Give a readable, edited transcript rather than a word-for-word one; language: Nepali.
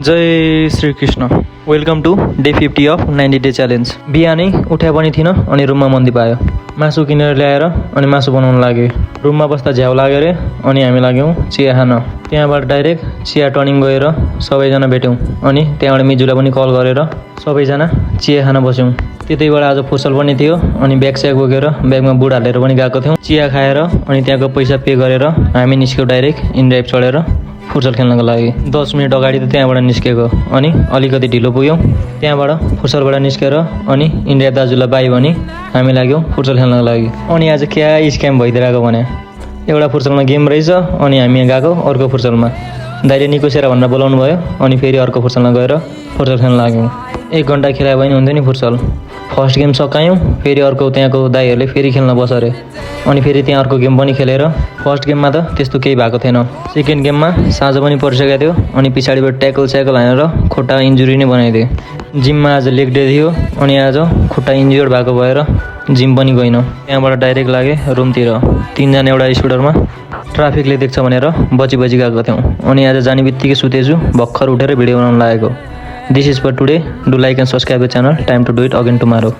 Jay Shri Krishna. Welcome to day 50 of 90 day challenge. बिहानै उठ्या पनि थिइनँ अनि रुममा मन्दी पायो। मासु किनेर ल्याएर अनि मासु बनाउन लागे। रुममा बस्दा झ्याउ लाग्यो रे अनि हामी लाग्यौँ चिया खान। त्यहाँबाट डाइरेक्ट चिया टर्निङ गएर सबैजना भेट्यौँ अनि त्यहाँबाट मिजुलाई पनि कल गरेर सबैजना चिया खान बस्यौँ। त्यतैबाट आज फुर्सल पनि थियो अनि ब्याग स्याग बोकेर ब्यागमा बुढ हालेर पनि गएको थियौँ। चिया खाएर अनि त्यहाँको पैसा पे गरेर हामी निस्क्यौँ डाइरेक्ट इनड्राइभ चढेर फुर्सल खेल्नको लागि। 10 मिनट अगाडि त त्यहाँबाट निस्केको अनि अलिकति ढिलो पुग्यौँ। त्यहाँबाट फुर्सलबाट निस्केर अनि इन्डिया दाजुलाई बाई भनी हामी लाग्यौँ फुर्सल खेल्नको लागि। अनि आज क्या स्क्याम भइदिरहेको भने एउटा फुर्सलमा गेम रहेछ अनि हामी गएको अर्को फुर्सलमा। दाइले निकोसेरा भनेर बोलाउनु भयो अनि फेरि अर्को फुर्सलमा गएर फुर्सल खेल्न लाग्यौँ। 1 घन्टा खेलायो भने हुन्थ्यो नि फुर्सल। फर्स्ट गेम सकायौँ, फेरि अर्को त्यहाँको दाइहरूले फेरि खेल्न बस अरे अनि फेरि त्यहाँ अर्को गेम पनि खेलेर फर्स्ट गेममा त त्यस्तो केही भएको थिएन। सेकेन्ड गेममा साँझ पनि परिसकेको थियो अनि पछाडिबाट ट्याकल स्याकल हानेर खुट्टा इन्जुरी नै बनाइदियो। जिममा आज लेग डे थियो अनि आज खुट्टा इन्जुर्ड भएको भएर जिम पनि गइनँ। त्यहाँबाट डाइरेक्ट लागे रुमतिर। 3 जना एउटा स्कुटरमा ट्राफिकले देख्छ भनेर बची गएको थियौँ अनि आज जाने बित्तिकै सुतेछु, भर्खर उठेर भिडियो बनाउन लागेको। This is for today. Do like and subscribe the channel. Time to do it again tomorrow.